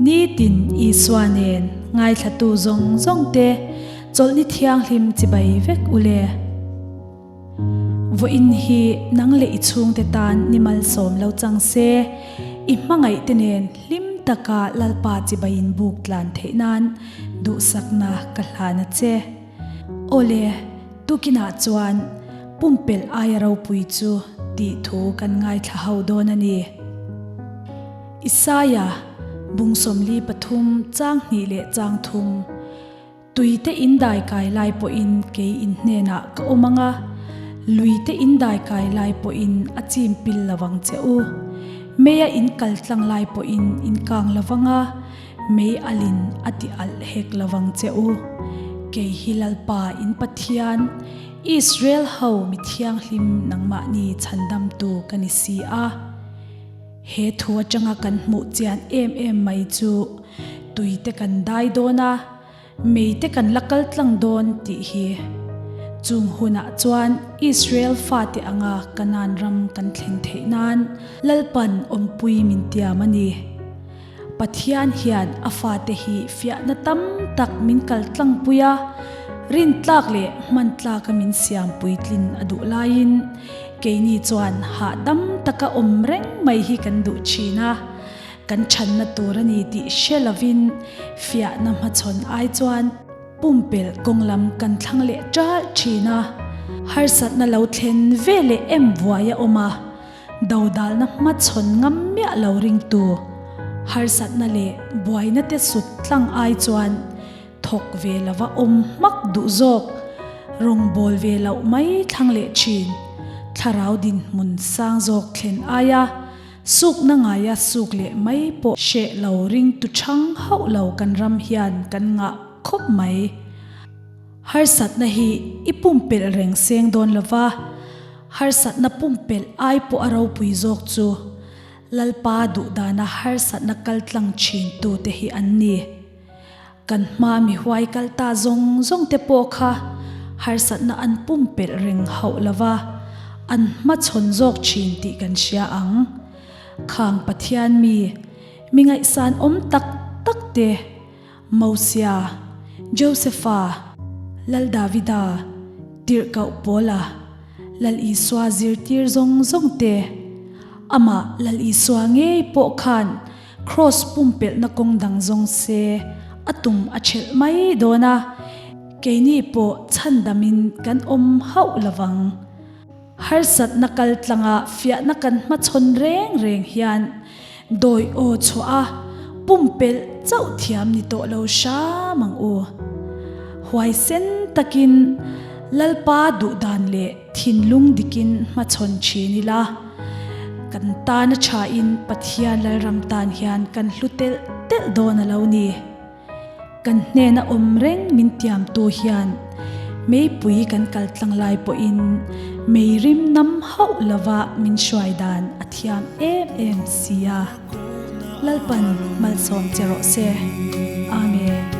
Nitin Isua nen ngaithlatu zawng zawng te Chawlhni Thianghlim chibai vek u le. Vawiin hi nang leh i chhungte tan ni malsawm lo chang se, i hmangaihte nen hlim taka Lalpa chibai in buk tlan theih nan duhsakna ka hlan a che. Awle, tukinah chuan pumpelh aia ropui chu tih thu kan ngaithla ho dawn a ni. Isaia, bung 43 chang hnih leh chang thum. Tuite in dai kai lai pawhin kei in hnenah ka awm ang a, luite in dai kai lai pawhin a chim pil lo ang che u. Meia in kal tlang lai pawhin in kang lo vang a, mei alin a ti alh hek lo vang che u. Kei hi Lalpa in Pathian, Israel ho mi thianghlim nangmahni chhandamtu ka ni si a. He thu atanga kan hmuh chian em em mai chu tuite kan dai dawn a, Mei te kan la kal tlang dawn tih hi. Chung hunah chuan Israel fate anga Kanaan ram kan thlen theih nan Lalpan awmpui min tiam a ni. Pathian hian a fate hi fiahna tam tak min kal tlangpui a, rintlak leh hmantlaka min siam puitlin a duh laiin keini chuan hahdam taka awm reng mai hi kan duh thin a. Kan chhanna tur a ni tih hre lovin fiahna hmachhawn ai chuan pumpelh kawng lam kan thlang leh ṭalh ṭhin a. Harsatna lo thlen ve leh em vuai a awm a, dodalna hmachhawn ngam miah lo ringtu harsatna leh buaina te sut tlang ai chuan thawk ve lova awm hmak duh zawk, rawngbâwl ve loh mai thlang leh ṭhin, thlarau dinhmun sang zawk thlen aia Sukna ngaia suk leh mai pawh hreh lo ring tu chhang hauh lo kan ram hian kan ngah khawp mai. Harsatna hi i pumpelh reng seng dawn lova, harsatna pumpelh ai pawh a ropui zawk chu Lalpa duhdana harsatna kaltlang thin tute hi an ni. Kan hma mi huai kal ta zawng zawng te pawh kha harsatna an pumpelh reng hauh lo va, an hmachhawn zawk thin tih kan hria ang. Khang Pathian mi, mi ngaihsan awm tak tak te, Mosia, Josepha, Lal Davida, Tirhkoh Paula, Lal Isua zirtir zawng zawng te, amah Lal Isua ngei pawh khan Kraws pumpelhna kawng dang zawng se a tum a thelh mai dawn a, keini pawh chhandamin kan awm hauh lo vang. Harsatna kal tlanga fiahna kan hmachhawn reng reng hian dawi aw chhuah a pumpelh chauh thiam ni tawh lo hram ang u. Huaisen takin Lalpa duhdan leh Thinlung dikin hmachhawn thin ila, kan tana thain Pathian Lalram tan hian kan hlu telh telh dawn a lo ni. Kan hnena awm reng min tiamtu hian meipui kan kal tlang lai pawhin mei rim nam hauh lova min hruai dan a thiam em em si a. Lalpan malsawm che rawh se. Amen.